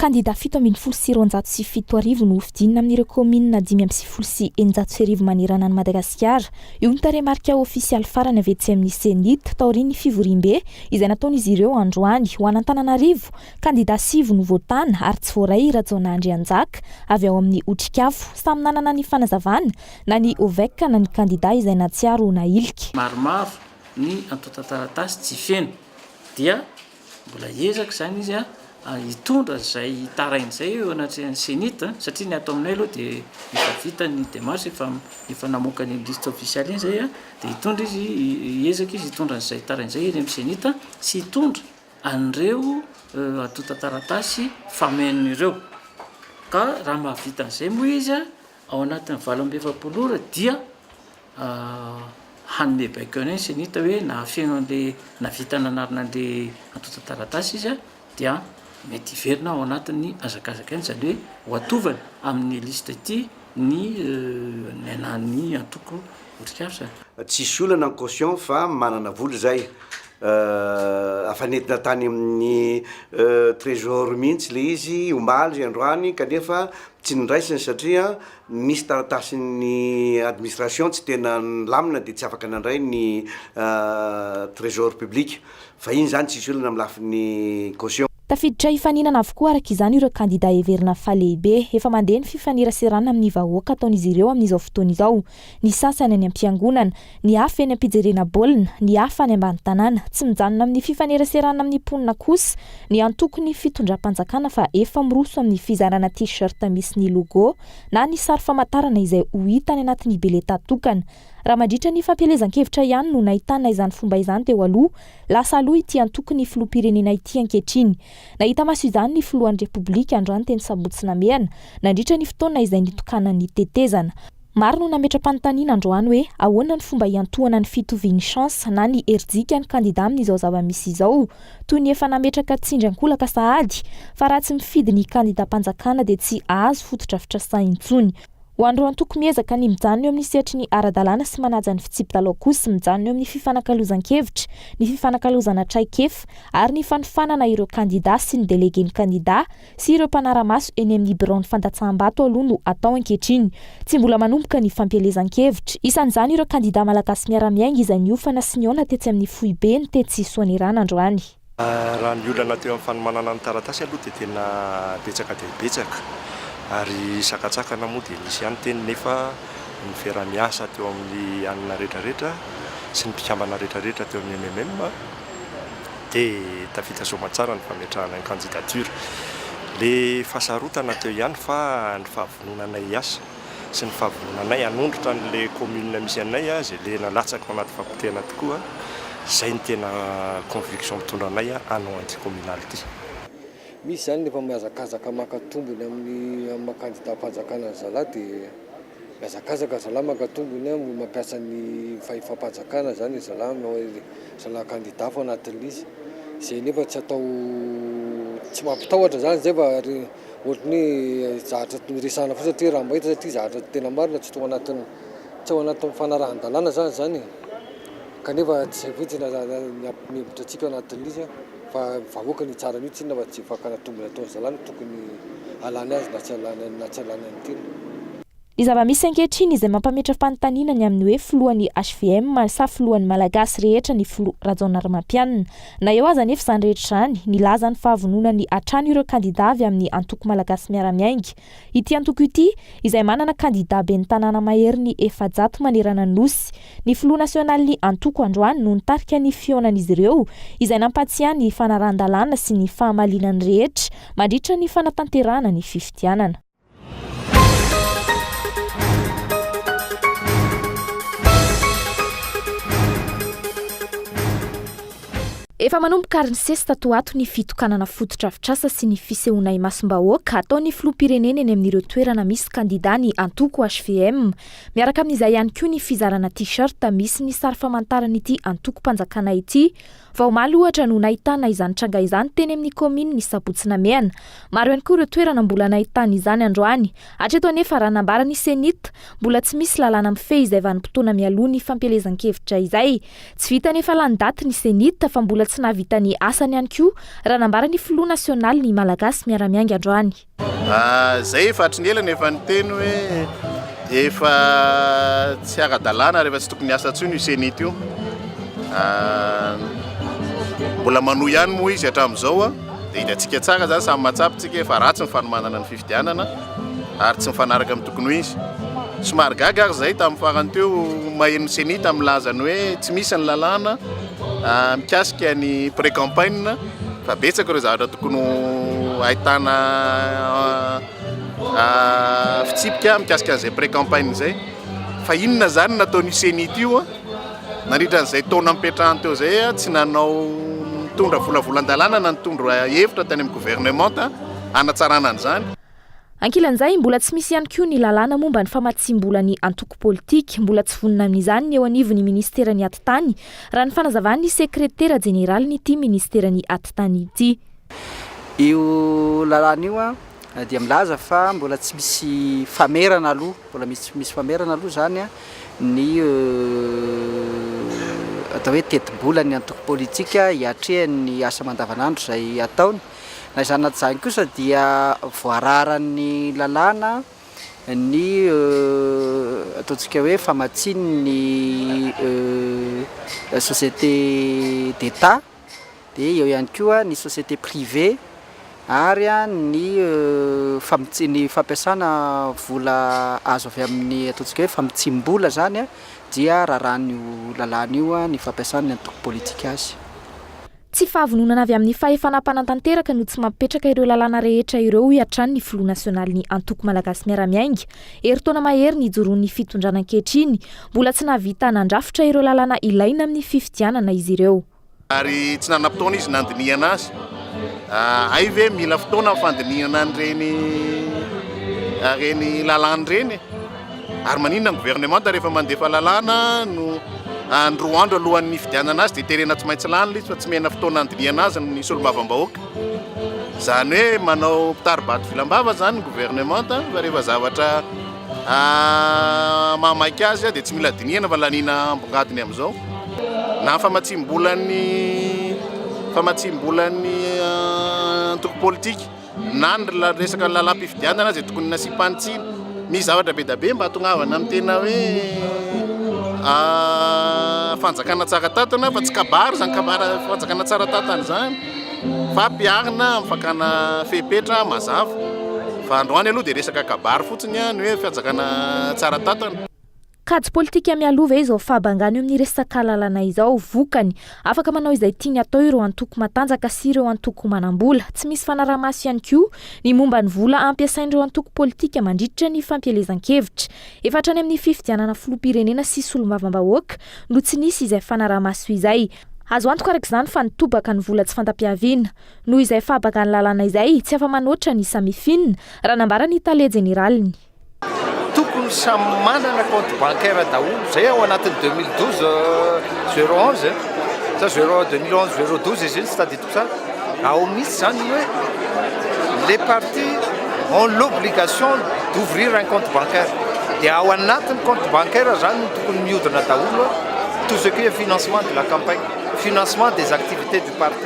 Kandida 7217 no hofidiana amin'ireo kaominina 1695 manerana an'i Madagasikara. Io ny tarehimarika ofisialy farany avy etsy amin'ny Cenit, taorian'ny fivoriambe izay nataon'izy ireo androany. Ho an'Antananarivo, kandida sivy no voatana ary tsy voaray i Rajaonah Andrianjaka avy ao amin'ny Otrikafo. Samy nanana ny fanazavana na ny Ovec na ny kandida izay nahatsiaro ho nahilika. Maromaro ny antontan-taratasy tsy feno dia Mbola hiezaka izany izy hitondra izay taraina izay eo anatrehan'ny Cenit satria ny ato aminay aloha dia efa vita ny démarche, efa efa namoaka ny liste officielle iny izay dia hitondra izy, hiezaka izy hitondra an'izay taraina izay eny amin'ny Cenit sy hitondra an'ireo antontan-taratasy fameno ireo. Ka raha mahavita an'izay moa izy ao anatin'ny 48 ora dia hanome baiko anay ny Cenit hoe nahafeno an'le nahavita nanarina an'le antontan-taratasy izy dia mety hiverina ao anatin'ny hazakazaka ihany, izany hoe ho atovany amin'ny liste ity ny ny anan'ny antoko Otrikafo izany. Tsisy olana ny caution fa manana vola izay. Efa nentina tany amin'ny trésor mihitsy le izy omaly androany kanefa tsy noraisiny satria Nisy taratasin'ny administration tsy tena nilamina dia tsy afaka nandray ny trésor public. Fa iny izany tsisy olana amin'ny lafiny caution. Tafiditra hifaninana avokoa araka izany ireo kandida heverina fa lehibe. Efa mandeha ny fifaneraserana amin'ny vahoaka ataon'izy ireo amin'izao fotoana izao. Ny sasany any am-piangonana, ny hafa eny am-pijerena baolina, ny hafa any ambany tanàna. Tsy mijanona amin'ny fifaneraserana amin'ny mponina kosa ny antokon'ny fitondram-panjakana fa efa miroso amin'ny fizarana t-shirt misy ny logo na ny sary famantarana izay ho hita any anatin'ny bileta tokana. Raha mandritra ny fampielezan-kevitra ihany no nahitana izany fomba izany teo aloha, lasa aloha ity antokon'ny filoham-pirenena ity ankehitriny. Nahita maso izany ny filohan'ny Repoblika androany teny Sabotsy Namehana nandritra ny fotoana izay nitokanany tetezana. Maro no nametra-panontaniana androany hoe ahoana ny fomba hiantohana ny fitovian'ny chance na ny herijika ny kandida amin'izao zava-misy izao? Toy ny efa nametraka tsindry ankolaka sahady fa raha tsy mifidy ny kandidam-panjakana dia tsy hahazo fotodrafitrasa intsony. Ho an'ireo antoko miezaka ny mijanona eo amin'ny sehatry ny ara-dalàna sy manaja ny fitsipi-dalao kosa, mijanona eo amin'ny fifanakalozan-kevitra, ny fifanakalozana traikefa ary ny fanofanana ireo kandida sy ny delegen'ny kandida sy ireo mpanara-maso eny amin'ny biraon'ny fandatsaham-bato aloha no atao ankehitriny. Tsy mbola manomboka ny fampielezan-kevitra. Isan'izany ireo kandida Malagasy miara-miainga izay niofana sy nihaona tetsy amin'ny foibeny tetsy Soanierana androany. Raha ny olana teo amin'ny fanomanana ny taratasy aloha dia tena betsaka dia betsaka ary sakantsakana moa dia nisy ihany teny nefa ny fiaraha-miasa teo amin'ny anona rehetrarehetra sy ny mpikambana rehetrarehetra teo amin'ny MMM dia tafita soamatsara ny fametrahana ny candidature. Le fahasarotana teo ihany fa ny fahavononanay hiasa sy ny fahavononanay hanondrotra an'le commune misy anay izay le nalatsaka ao anaty fahapotehana tokoa, izay no tena conviction mitondra anay hanao an'ity communal ity. Misy izany rehefa mihazakazaka maka tombony amin'ny maha kandidam-panjakana ny zalahy dia Mihazakazaka zalahy maka tombony an, mampiasa ny fahefam-panjakana zany zalahy manao hoe zalahy kandida fa anatin'ny izy, izay nefa tsy atao tsy mampitahotra zany zay fa ohatran'ny hoe zatra resahana fotsiny satria raha mahita satria zatra tena marina tsy tao anatin'ny tsy ao anatin'ny fanarahan-dalàna zany zany e, kanefa tsy zay fotsiny aza ny hampimembotra antsika ao anatin'ny izy an, fa vahoaka no hitsara an'io tsinona fa tsy fakana tombony ataon'ny zalahy no tokony Alany azy na tsy alany na tsy alany an'i tena. Ny zava-misy ankehitriny izay mampametra-panontaniana ny amin'ny hoe filohan'ny hvm sa filohan'ny Malagasy rehetra ny filoha Rajaonarimampianina. Na eo aza anefa izany rehetra izany, nilaza ny fahavononany hatrany ireo kandida avy amin'ny antoko Malagasy Miara-Miainga. Ity antoko ity, izay manana kandida ben'ny tanàna maherin'ny 400 manerana ny Nosy. Ny filoha nasionalin'ny antoko androany no nitarika ny fihaonan'izy ireo, izay nampatsiahy ny fanarahan-dalàna sy ny fahamalinan'ny rehetra mandritra ny fanatanterahana ny fifidianana. Efa manomboka ary nisesy tato ho ato ny fitokanana fotodrafitrasa sy ny fisehoana imasom-bahoaka ataon'ny filoham-pirenena eny amin'ireo toerana misy kandida ny antoko hvm. Miaraka amin'izay ihany koa ny fizarana t-shirt misy ny sary famantaran'ity antokom-panjakana ity. Vao omaly ohatra no nahitana izany tranga izany teny amin'ny kaominin'i Sabotsy Namehana. Maro ihany koa ireo toerana mbola nahitana izany androany. Hatreto anefa raha nambaran'ny Cenit, mbola tsy misy lalàna mifehy izay vanim-potoana mialoha ny fampielezan-kevitra izay. Tsy vita anefa lany daty ny Cenit fa mbola tsy. tsy nahavita ny asany ihany koa, raha nambaran'ny filoha nasionalin'ny Malagasy Miara-Miainga androany. Zay efa hatry ny ela no efa niteny hoe efa tsy ara-dalàna ary efa tsy tokony hiasa intsony io Cenit io. Mbola manohy ihany moa izy hatramin'izao dia hitantsika tsara izany, samy mahatsapa isika efa ratsy ny fanomanana ny fifidianana ary tsy mifanaraka amin'ny tokony ho izy. Somary gaga ary izay tamin'ny farany teo maheno ny Cenit milaza ny hoe tsy misy ny lalàna mikasika ny pré-campagne fa betsaka ireo zavatra tokony ho ahitana fitsipika mikasika an'izay pré-campagne izay. Fa inona izany no nataon'io Cenit io nandritra an'izay taona nipetrahany teo izay, tsy nanao nitondra volavolan-dalàna na nitondra hevitra tany amin'ny governemanta hanatsarana an'izany. Ankilan'izay, mbola tsy misy ihany koa ny lalàna momba ny famatsiam-bola ny antoko politika. Mbola tsy vonona amin'izany ny eo anivon'ny minisiteran'ny Atitany, raha ny fanazavan'ny sekretera jeneralin'ity minisiteran'ny Atitany ity. Io lalàna io dia milaza fa mbola tsy misy famerana aloha, mbola tsy misy famerana aloha izany ny atao hoe tetibolan'ny antoko politika hiatrehany ny asa mandavanandro izay ataony. Na izany na tsy izany kosa dia voararan'ny lalàna ny ataontsika hoe famatsian'ny société d'Etat dia eo ihany koa ny société privée ary ny ny fampiasana vola azo avy amin'ny ataontsika hoe famatsiam-bola izany dia raràn'io lalàna io ny fampiasan'ny antoko politika azy. Tsy fahavononana avy amin'ny fahefana mpanatanteraka no tsy mampipetraka ireo lalàna rehetra ireo, hoy hatrany ny filoha nasionalin'ny antoko Malagasy Miara-Miainga. Herintaona mahery nijoroan'ny fitondrana ankehitriny, mbola tsy nahavita nandrafitra ireo lalàna ilaina amin'ny fifidianana izy ireo. Ary tsy nanam-potoana izy nandinihana azy. Hay ve mila fotoana ny fandinihana an'ireny ireny lalàna ireny e? Ary maninona ny governemanta rehefa mandefa lalàna no ny roa andro alohan'ny hifidianana azy dia terena tsy maintsy lany ilay izy fa tsy mena fotoana handinihana azy ny solombavambahoaka. Izany hoe manao mpitari-bato vilam-bava izany ny governemanta fa rehefa zavatra mahamaika azy dia tsy mila dinihana fa laniana ambongadiny amin'izao. Na ny famatsiam-bolan'ny famatsiam-bolan'ny antoko politika. Na ny resaka lalam-pifidianana aza tokony nasiam-panitsiana. Misy zavatra be dia be mba hahatongavana amin'ny tena hoe fanjakana tsara tantana fa tsy kabary izany kabary fanjakana tsara tantana izany fa ampiharina amin'ny fakana fepetra mazava. Fa androany aloha dia resaka kabary fotsiny ny hoe fanjakana tsara tantana. Kajy politika mialoha ve izao fahabangana eo amin'ny resaka lalana izao? Vokany, afaka manao izay tiany atao ireo antoko matanjaka sy ireo antoko manam-bola. Tsy misy fanaraha-maso ihany koa ny momba ny vola ampiasain'ireo antoko politika mandritra ny fampielezan-kevitra. Efa hatrany amin'ny fifidianana filoham-pirenena sy solombavambahoaka no tsy nisy izay fanaraha-maso izay. Azo antoka araka izany fa nitobaka ny vola tsy fanta-piaviana. Noho izay fahabangan'ny lalàna izay, tsy afa-manoatra ny Samifin, raha nambaran'ny tale jeneraliny. Tokony samy manana compte bancaire daholo zay ao anatin'ny 2012 011 sa 0 2011 012 izy iny tsy tadidiko tsara ao mihitsy zany hoe les partis ont l'obligation d'ouvrir un compte bancaire dia ao anatin'ny compte bancaire zany no tokony mihodina daholo tout ce qui est financement de la campagne financement des activités du parti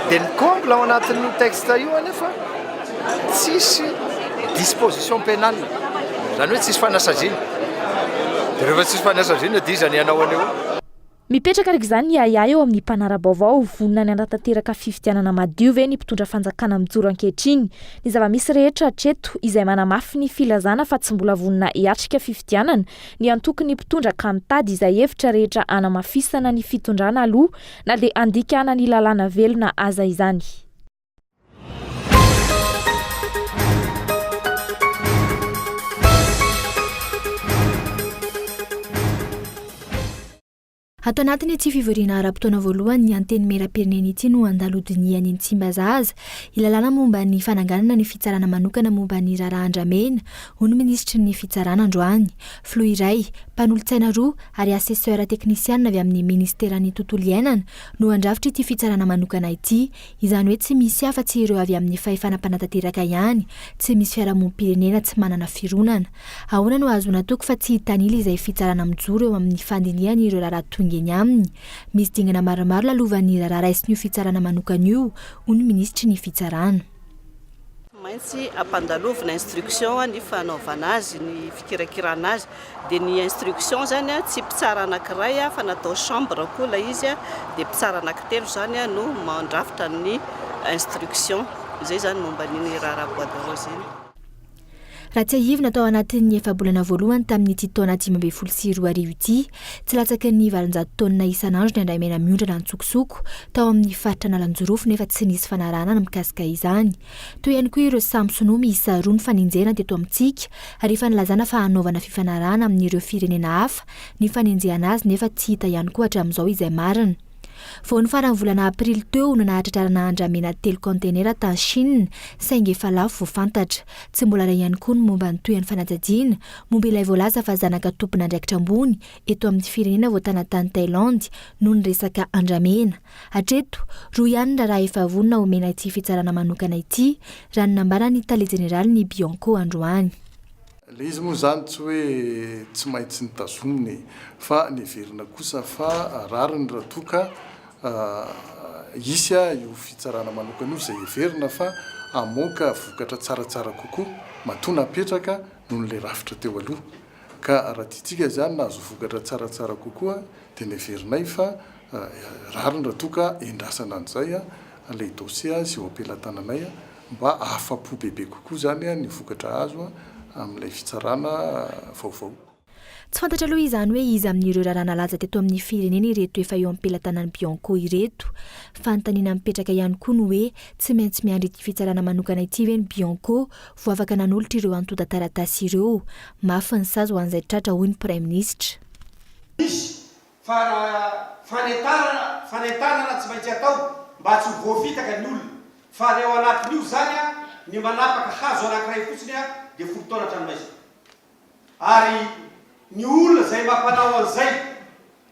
dia ny comble ao anatin'io texte io anefa Tsisy disposition pénale, izany hoe tsisy fanasaziana. Dia rehefa tsisy fanasaziana dia iza ny hanao an'io? Mipetraka araka izany ny ahiahy eo amin'ny mpanara-baovao, vonona ny hanatanteraka fifidianana madio ve ny mpitondra fanjakana mijoro ankehitriny? Ny zava-misy rehetra hatreto, izay manamafy ny filazana fa tsy mbola vonona hiatrika fifidianana ny antokon'ny mpitondra ka mitady izay hevitra rehetra hanamafisana ny fitondrana aloha na dia handikana ny lalàna velona aza izany. Ato anatin'ity fivoriana ara-potoana voalohany ny Antenimierampirenena ity no handalo hodinihany eny Tsimbazaza ny lalàna momba ny fananganana ny fitsarana manokana momba ny raharaha andramena, hoy ny minisitry ny Fitsarana androany. Filoha iray, mpanolotsaina roa ary assesseur teknisianina avy amin'ny minisiteran'ny Tontolo iainana no handrafitra ity fitsarana manokana ity. Izany hoe tsy misy afa tsy ireo avy amin'ny fahefana mpanatanteraka ihany, tsy misy fiarahamonim-pirenena tsy manana fironana. Ahoana no ahazoana toky fa tsy hitanila izay fitsarana mijoro eo amin'ny fandinihana ireo raharaha toy ny. tonga eny aminy. Misy dingana maromaro lalovan'ny raharaha raisin'io fitsarana manokana io, hoy ny minisitry ny Fitsarana. Tsy maintsy ampandalovina instruction ny fanaovana azy, ny fikirakirana azy. Dia ny instruction izany tsy mpitsara anankiray fa natao chambre koa ilay izy dia mpitsara anankitelo izany no mandrafitra ny instruction. Izay izany momba an'iny raharaha bois de rose iny. Raha tsiahivina tao anatin'ny efa-bolana voalohany tamin'ity taona 2015 ity, tsy latsaky ny 800 taonina isan'andro ny andramena miondrana an-tsokosoko tao amin'ny faritra Analanjirofo nefa tsy nisy fanarahana mikasika izany. Teo ihany koa ireo sambo sinoa miisa roa nifanenjehana teto amintsika ary efa nilazana fa hanaovana fifanarahana amin'ireo firenena hafa ny fanenjehana azy nefa tsy hita ihany koa hatramin'izao izay marina. Vao ny faran'ny volana aprily teo no nahatratrarana andramena telo kaontenera tany Chine, saingy efa lafo vao fantatra. Tsy mbola re ihany koa ny momba ny tohin'ny fanadihadiana momba ilay voalaza fa zanaka tompon'andraikitra ambony eto amin'ny firenena voatana tany Thaïlande noho ny resaka andramena. Hatreto, roa ihany ny raharaha efa vonona homena ity fitsarana manokana ity, raha ny nambaran'ny tale jeneralin'ny Bianco androany. Ilay izy moa izany tsy hoe tsy maintsy notazomina e, fa neverina kosa fa rariny raha toa ka hisy io fitsarana manokana io izay heverina fa hamoaka vokatra tsaratsara kokoa matoa napetraka noho ilay rafitra teo aloha. Ka raha tiantsika izany nahazo vokatra tsaratsara kokoa dia neverinay fa rariny raha toa ka endrasana an'izay ilay dossier izay eo am-pelatananay Mba ahafapo bebe kokoa izany ny vokatra azo amin'ilay fitsarana vaovao. Tsy fantatra aloha izany hoe iza amin'ireo raharaha nalaza teto amin'ny firenena ireto efa eo am-pelatanan'ny Bianco ireto. Fanontaniana mipetraka ihany koa ny hoe tsy maintsy miandry ity fitsarana manokana ity ve ny Bianco vao afaka nanolotra ireo antontan-taratasy ireo. Mafy ny sazy ho an'izay tratra hoy ny Praiminisitra. Misy fa fanentanana fanentanana tsy maintsy atao mba tsy ho voafitaka ny olona Fa ny ao anatin'io izany an, ny manapaka hazo anankiray fotsiny an, dia folo taona an-tranomaizina. Ary ny olona izay mampanao an'izay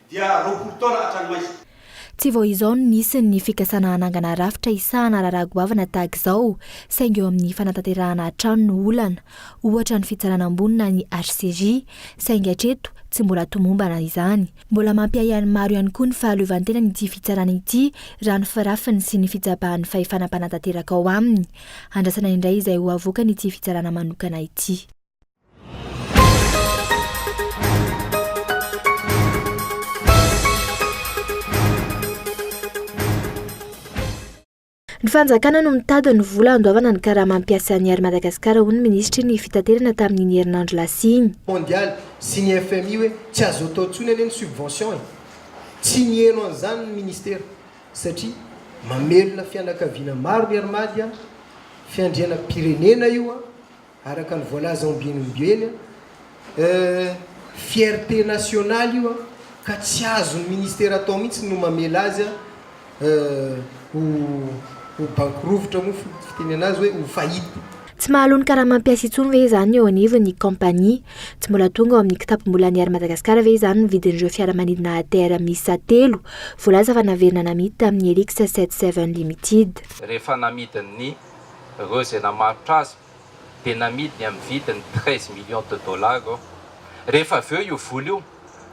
dia 20 taona an-tranomaizina. Tsy vao izao no nisy ny fikasana hanangana rafitra hisahana raharaha goavana tahaka izao, saingy eo amin'ny fanatanterahana hatrany no olana. Ohatra ny fitsarana ambony na ny HCJ, saingy hatreto tsy mbola tomombana izany. Mbola mampiahiahy ny maro ihany koa ny fahaleovantenan'ity fitsarana ity raha ny firafiny sy ny fitsabahan'ny fahefana mpanatanteraka ao aminy. Andrasana indray izay ho avoakan'ity fitsarana manokana ity. Ny fanjakana no mitady ny vola handoavana ny karama ampiasan'ny Air Madagascar hoy ny minisitry ny fitaterana tamin'iny herinandro lasa iny. Mondial sy ny fmi hoe tsy azo atao intsony anie ny subvention e! Tsy niheno an'izany ny ministera satria mamelona fianakaviana maro ny Air Mad a, fiandrianam-pirenena io a, Araka ny voalaza ombieny ombieny eh, fierté nationale io an, ka tsy azon'ny ministera atao mihitsy no mamela azy eh, ho ho bankirovitra moa fitenena azy hoe ho faillite. Tsy mahaloa ny karama mpiasa intsony ve izany eo anivon'ny kaompania? Tsy mbola tonga ao amin'ny kitapom-bolan'ny Air Madagascar ve izany ny vidin'ireo fiaramanidina ATR miisa telo voalaza fa naverina namidy tamin'ny Helix Set Seven Limited? Rehefa namidin'ny ireo izay namarotra azy dia namidiny amin'ny vidiny 13 millions de dollars ireo. Rehefa avy eo io vola io,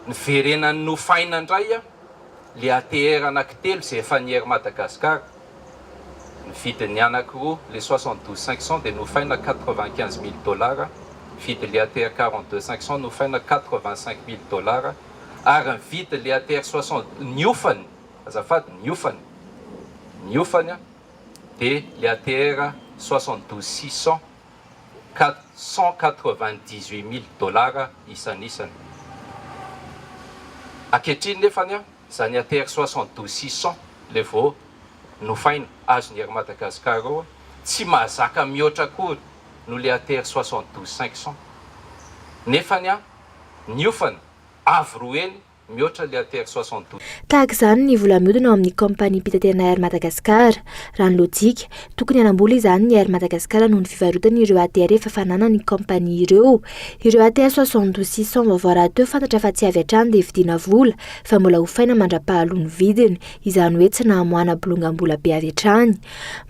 niverenany nofaina indray le ATR anankitelo izay efa ny Air Madagascar. Ny vidin'ny anankiroa, le 72 500 dia nofaina 95 mille dollars, ny vidin'le ATR 42 500 nofaina 85 mille dollars, ary ny vidin'le ATR 60, ny hofany, azafady, ny hofany, ny hofany dia le ATR 72 600 4 198 mille dollars isanisany. Ankehitriny nefany izany ATR 72 600 le vao nofaina azon'ny Air Madagascar eo tsy mahazaka mihoatra akory noho le ATR 72 500 nefany ny hofany avo roa heny mihoatra le ATR 72. Tahaka izany ny vola mihodina ao amin'ny kaompaniam-pitaterana Air Madagascar. Raha ny lojika, tokony hanam-bola izany ny Air Madagascar noho ny fivarotany ireo ATR efa fananan'ny kaompania ireo. Ireo ATR 72 600 vaovao rahateo fantatra fa tsy avy hatrany dia vidiana vola fa mbola hofaina mandra-pahaloa ny vidiny, izany hoe tsy nahamoahana bolongam-bola be avy hatrany.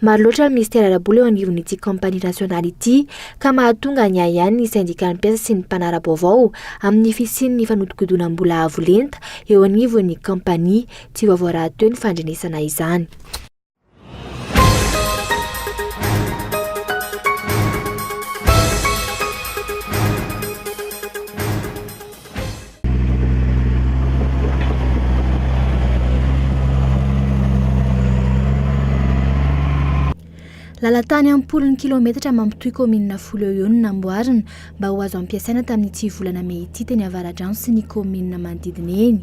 Maro loatra ny minisitera ara-bola eo anivon'ity kaompania nasionaly ity ka mahatonga ny ahiahin'ny sendikan'ny mpiasa sy ny mpanara-baovao amin'ny fisian'ny fanodikodinam-bola avo lenta. lenta eo anivon'ny kaompania. Tsy vaovao rahateo ny fandrenesana izany. Lalan-tany am-polony kilaometatra mampitohy kaominina folo eo eo no namboarina mba ho azo ampiasaina tamin'ity volana mey ity teny Avaradrano sy ny kaominina manodidina eny.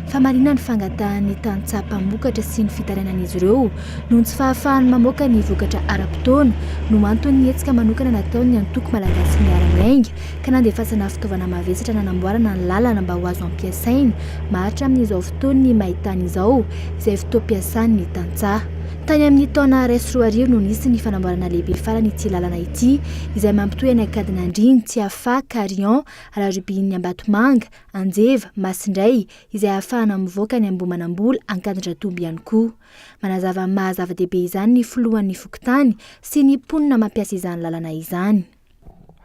Famaliana ny fangatahan'ny tantsaha mpamokatra sy ny fitarainan'izy ireo noho ny tsy fahafahany mamoaka ny vokatra ara-potoana no anton'ny hetsika manokana nataon'ny antoko Malagasy Miara-Miainga ka nandefasana fitaovana mavesatra nanamboarana ny lalana mba ho azo ampiasaina maharitra amin'izao fotoan'ny maintany izao izay fotoam-piasan'ny tantsaha. Tany amin'ny taona 2001 no nisy ny fanamboarana lehibe farany ity lalana ity izay mampitohy an'i Ankadinandriana, Tsiafahy, Carion, Alarobihin'ny Ambatomanga, Anjeva, Masindray izay ahafahana mivoaka any Ambohimanambola, Ankadindratombo ihany koa. Manazava ny maha zava-dehibe izany ny filohan'ny fokontany sy ny mponina mampiasa izany lalana izany.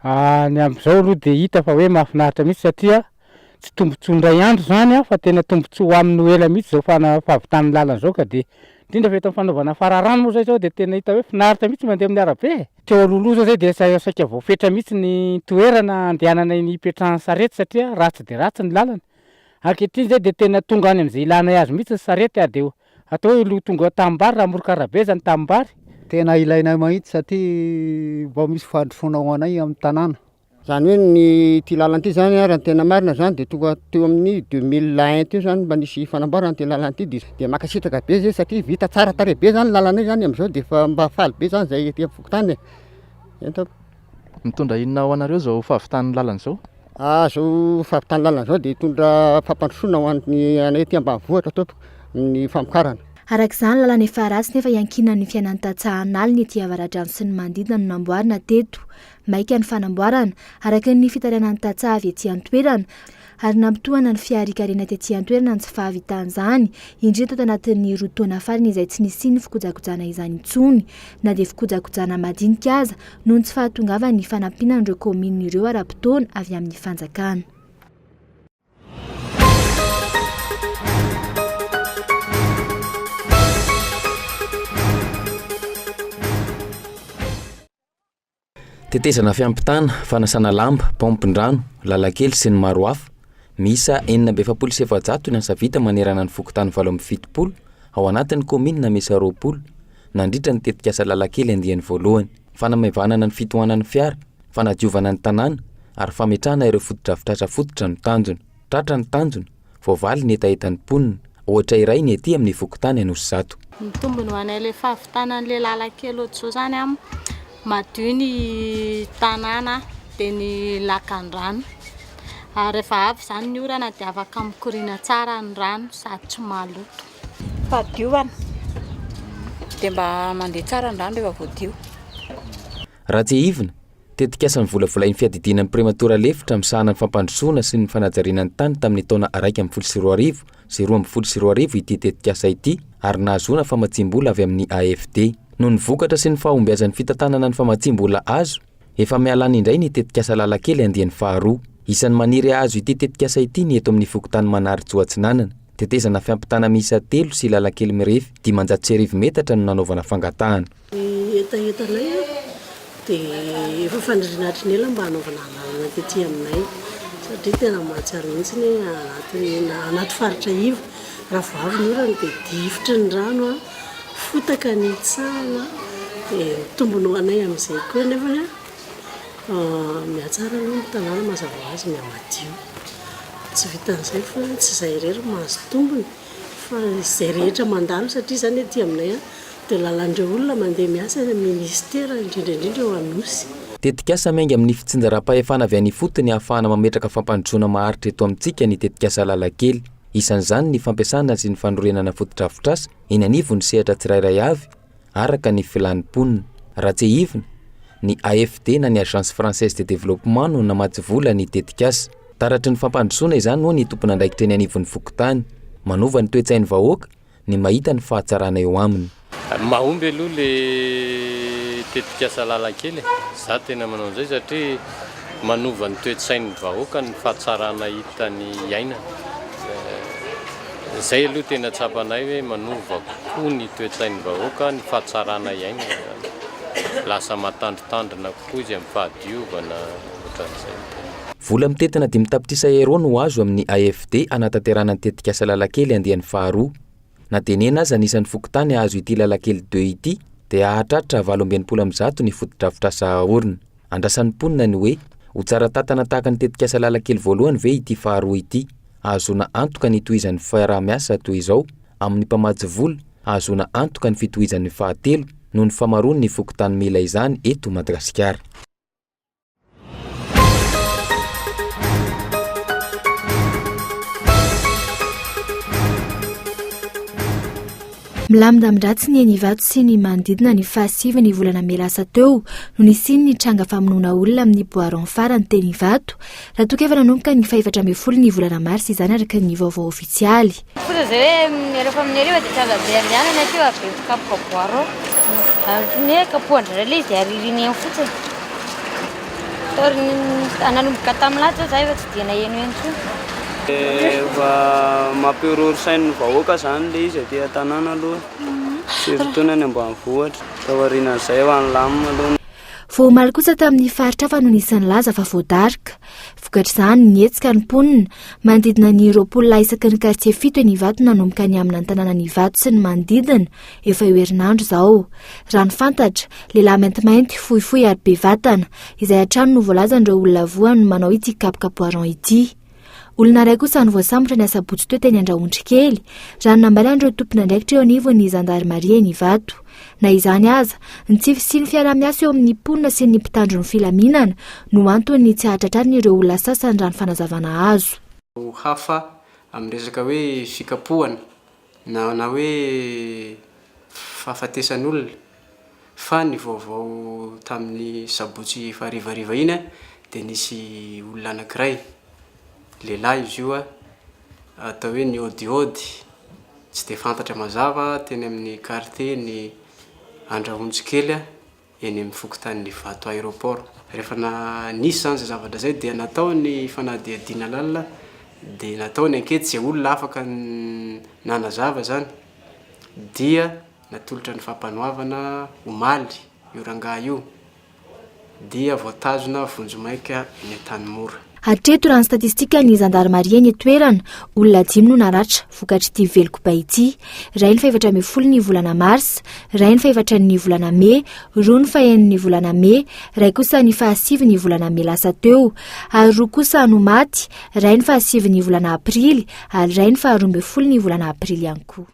Ny amin'izao aloha dia hita fa hoe mahafinaritra mihitsy satria tsy tombontsoa indray andro izany fa tena tombontsoa ho amin'ny ho ela mihitsy izao fahavitan'ny lalana izao ka dia indrindra fa eto amin'ny fanaovana fararano moa izay izao dia tena hita hoe finaritra mihitsy mandeha amin'ny arabe e. Teo alohaloha izao izay dia saika voafetra mihitsy ny toerana andehanana iny hipetrahan'ny sarety satria ratsy dia ratsy ny lalana. Ankehitriny izay dia tena tonga any amin'izay ilanay azy mihitsy ny sarety ary dia Atao hoe lo tonga tanimbary raha amoron-karabe zany tanimbary. Tena ilainay mahitsy satria mba misy fandrosoana ho anay amin'ny tanàna. Zany hoe ny ity lalana ity zany raha ny tena marina zany de tonga teo amin'ny 2001 teo zany mba nisy fanamboarana ity lalana ity de de mankasitraka be zay satria vita tsara tarehy be zany lalanay zany am'zao de efa mba faly be zany zay aty am-pokontany e. Ento. Mitondra inona ho anareo izao fahavitan'ny lalana izao? Izao fahavitan'ny lalana izao dia hitondra fampandrosoana ho an'ny anay aty ambanivohitra tompoko amin'ny famokarana. Araka izany, lalana efa ratsy nefa iankinan'ny fiainan'ny tantsaha an'aliny ety Avaradrano sy ny manodidina no namboarina teto. Maika ny fanamboarana, araka ny fitarainan'ny tantsaha avy ety an-toerana, ary nampitohana ny fiharikarena tety an-toerana ny tsy fahavitan'izany, indrindra tato anatin'ny roa taona farany izay tsy nisian'ny fikojakojana izany intsony, na dia fikojakojana madinika aza noho ny tsy fahatongavan'ny fanampiana an'ireo kaominina ireo ara-potoana avy amin'ny fanjakana. Tetezana fiampitana, fanasana lamba, paompin-drano, lalan-kely sy ny maro hafa. Miisa 446 ny asa vita manerana ny fokontany 78 ao anatin'ny kaominina miisa 20 nandritra ny tetikasa lalan-kely andiany voalohany. Fanamaivanana ny fitohanan'ny fiara, fanadiovana ny tanàna ary fametrahana ireo fotodrafitrasa fototra no tanjona. Tratra ny tanjona, voavaly ny hetahetan'ny mponina. Ohatra iray ny ety amin'ny fokontany Anosizato. Ny tombony ho anay ilay fahavitana an'ilay lalan-kely ohatr'izao izany an, madio ny tanàna dia ny lakan-drano. Ary rehefa avy izany ny orana dia afaka mikoriana tsara ny rano sady tsy maloto. Fahadiovana, dia mba mandeha tsara ny rano rehefa voadio. Raha tsiahivina, tetikasa novolavolain'ny fiadidiana ny Prematora lefitra misahana ny fampandrosoana sy ny fanajariana ny tany tamin'ny taona 2011 sy 2012 ity tetikasa ity ary nahazoana famatsiam-bola avy amin'ny AFD. Noho ny vokatra sy ny fahombiazan'ny fitantanana ny famatsiam-bola azo, Efa miala any indray ny tetikasa Lalakely andiany faharoa. Isan'ny maniry hahazo ity tetikasa ity ny eto amin'ny fokontany Manarintsoa Atsinanana. Tetezana fiampitana miisa telo sy lalakely mirefy 1500 metatra no nanaovana fangatahana. Ny hetahetanay dia efa faniriana hatry ny ela mba hanaovana lalana tety aminay satria tena mahatsiaro mihitsy ny hoe anaty anaty faritra iva raha vao avy ny orana dia difotry ny rano Fotaka ny hitsahana dia tombony ho anay amin'izay koa nefany mihatsara aloha ny tanàna mazava ho azy mihamadio. Tsy vitan'izay fa tsy izahay irery no mahazo tombony fa izay rehetra mandalo satria izany aty aminay dia lalan'ireo olona mandeha miasa any amin'ny ministera indrindra indrindra eo Anosy. Tetikasa miainga amin'ny fitsinjaram-pahefana avy any ifotony ahafahana mametraka fampandrosoana maharitra eto amintsika ny tetikasa Lalakely. Isan'izany ny fampiasana sy ny fanorenana fotodrafitrasa eny anivon'ny sehatra tsirairay avy araka ny filan'ny mponina. Raha tsiahivina, ny AFD na ny Agence Française de Développement no namatsy vola ny tetikasa. Taratry ny fampandrosoana izany hoy ny tompon'andraikitra eny anivon'ny fokontany. Manova ny toe-tsain'ny vahoaka ny mahita ny fahatsarana eo aminy. Mahomby aloha le tetikasa lalan-kely e! Za tena manao an'izay satria manova ny toe-tsain'ny vahoaka ny fahatsarana hitany iainana. Izay aloha tena tsapanay hoe manova kokoa ny toe-tsain'ny vahoaka ny fahatsarana iainana izany. Lasa matandritandrina kokoa izy amin'ny fahadiovana, ohatran'izay. Vola mitentina 5 tapitrisa euros no azo amin'ny AFD hanatanterahana ny tetikasa lalan-kely andiany faharoa. Na dia nihena aza ny isan'ny fokontany hahazo ity lalan-kely deux ity dia hahatratra 168 ny fotodrafitrasa haorina. Andrasan'ny mponina ny hoe, ho tsara tantana tahaka ny tetikasa lalan-kely voalohany ve ity faharoa ity? Ahazoana antoka ny hitohizan'ny fiaraha-miasa toy izao amin'ny mpamatsy vola, ahazoana antoka ny fitohizan'ny fahatelo noho ny famaroan'ny fokontany mila izany eto Madagasikara. Milamindamin-dratsy ny eny Ivato sy ny manodidina ny fahasivy ny volana mey lasa teo no nisian'ny tranga famonoana olona amin'ny bois rond farany teny Ivato. Raha toa ka efa nanomboka ny fahefatra ambin'ny folo ny volana marsa izany araka ny vaovao ofisialy. Foza zay hoe rehefa amin'ny hariva dia tranga be andehanana aty ary be mpikapoka bois rond. Ary ohatran'ny hoe kapohan-dry zareo ilay izy dia aririny eny fotsiny. Taorian'ny nanomboka tamin'ny lahy zao za efa tsy dia naheno intsony. Efa mampihorohoro sain'ny vahoaka zany le izy aty an-tanàna aloha, surtout ny any ambanivohitra. Taorianan'izay efa nilamina aloha. Vao omaly kosa tamin'ny faritra hafa no nisy nilaza fa voadarika. Vokatr'izany, nihetsika ny mponina, manodidina ny 20 lahy isaky ny kartie fito eny Ivato nanomboka ny amina ny tanànan'Ivato sy ny manodidina, efa eo herinandro izao. Raha ny fantatra, lehilahy maintimainty, fohifohy ary be vatana, izay hatrany no voalazan'ireo olona voa no manao ity kapoka poiron ity. Olona iray kosa no voasambotra ny asabotsy teo teny Andrahondrikely, raha ny nambaran'ireo tompon'andraikitra eo anivon'ny zandarimaria eny Ivato. Na izany aza, ny tsy fisian'ny fiaraha-miasa eo amin'ny mponina sy ny mpitandro ny filaminana no anton'ny tsy hahatratrarana ireo olona sasany raha ny fanazavana azo. Hafa amin'ny resaka hoe fikapohana na na hoe fahafatesan'olona fa ny vaovao tamin'ny sabotsy efa harivariva iny dia nisy olona anankiray, lehilahy izy io atao hoe niôdiôdy tsy dia fantatra mazava teny amin'ny quartier ny Andrahonjikely eny amin'ny fokontanin'Ivato Aéroport. Rehefa nisy izany izay zavatra izay dia natao ny fanadihadiana lalina dia natao ny ankety izay olona afaka nanazava izany dia natolotra ny fampanoavana omaly io rangahy io dia voatazona vonjimaika eny Antanimora. Hatreto raha ny statistikan'ny zandarimaria eny an-toerana, olona dimy no naratra vokatr'ity vely kobay ity. Iray ny fahefatra ambin'ny folo ny volana marsa, iray ny fahefatra ny volana mey, roa ny faheniny volana mey, iray kosa ny fahasivy ny volana mey lasa teo. Ary roa kosa no maty, iray ny fahasivy ny volana aprily ary iray ny faharoa ambin'ny folo ny volana aprily ihany koa.